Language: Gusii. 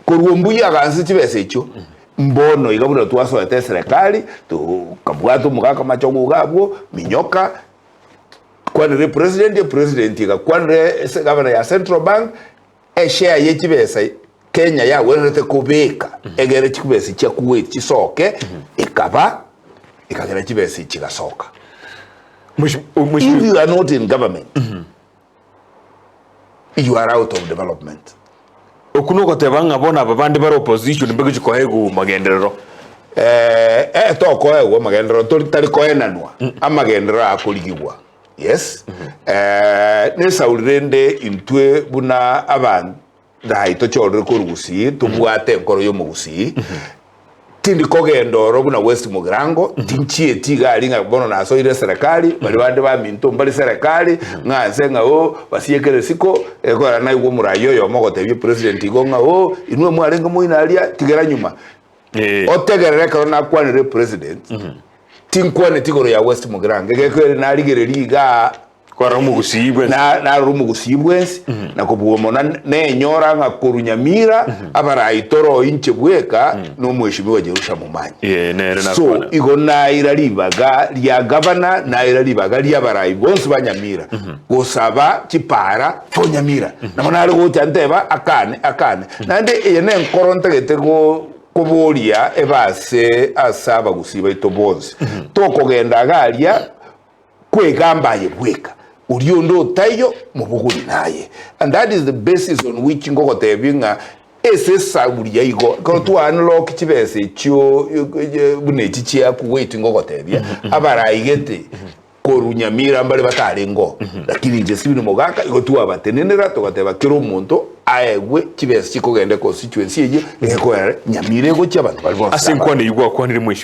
Korwa mbuya aganse chibesa echio, mbono iga buna twasoete eserekari, tokabwata omogaka machogu iga abwo, minyoka, kwanera epresident, epresident egakwanera ase egavana ya Central Bank, eshare ye chibesa Kenya yagwenerete kobeka egere chibesa chia Kuwait chisoke, ekaba ekagera chibesa echi chigasoka. If you are not in government, you are out of development. Okwo nogoteba ng'a bono aba bande bare opposition mbagochi koegwa magenderero. Eh, eh, tokoegwa magenderero tori tari koenanwa amagenderero akorigigwa yes eh, nesauri rende intwe buna aban Rai tochorere korwa Gusii, tobwate enkoro y'omogusii. Tindi kogenda oro buna West Mugirango, tinchieti iga aria ng'a bono nasoire eserekari, baria bande baminto mbare serekari, ng'a nse ng'a oo, basiekere isiko, ekogera naigwa omorai oyomo ogotebia epresident igo ng'a oo, inwe mwarenge moino aria, tigera nyuma. Otegerere ekero nakwanire epresident, tinkwaneti igoro ya West Mugirango, egekogera narigereria igaa. Kwarora omogusii bwensi. Na- narora omogusii bwensi na kobua mono nenyora ng'a korwa Nyamira abarai toro inche bweka na omweshimiwa Jerusha Momanyi. Ee, nere So nakwana. igo naira ribaga ria gavana naira ribaga ria abarai bonsi ba Nyamira gosaba chipara for Nyamira. Nabo nare gocha nteba akane akane. Naende eye nenkoro ntagete go koboria ebe ase ase abagusii baito bonsi. Tokogenda iga aria Kwegamba aye bweka, oria onde otaiyo, mobogori naye. And that is the basis on which ngogotebia ng'a ase esauri ya igo, ekero twa unlock chibesa echio buna echi chia Kuwait ngogotebia, abaraigete korwa Nyamira mbare batarenge oo, lakini inche Stephen Mogaka igo twabatenenera togateba kera omonto aegwe chibesa chikogenda econstituency eyio, egekogera Nyamira egochia abanto baria bonsi Ase nabare. enkwana eyio gwakwanire mheshimiwa.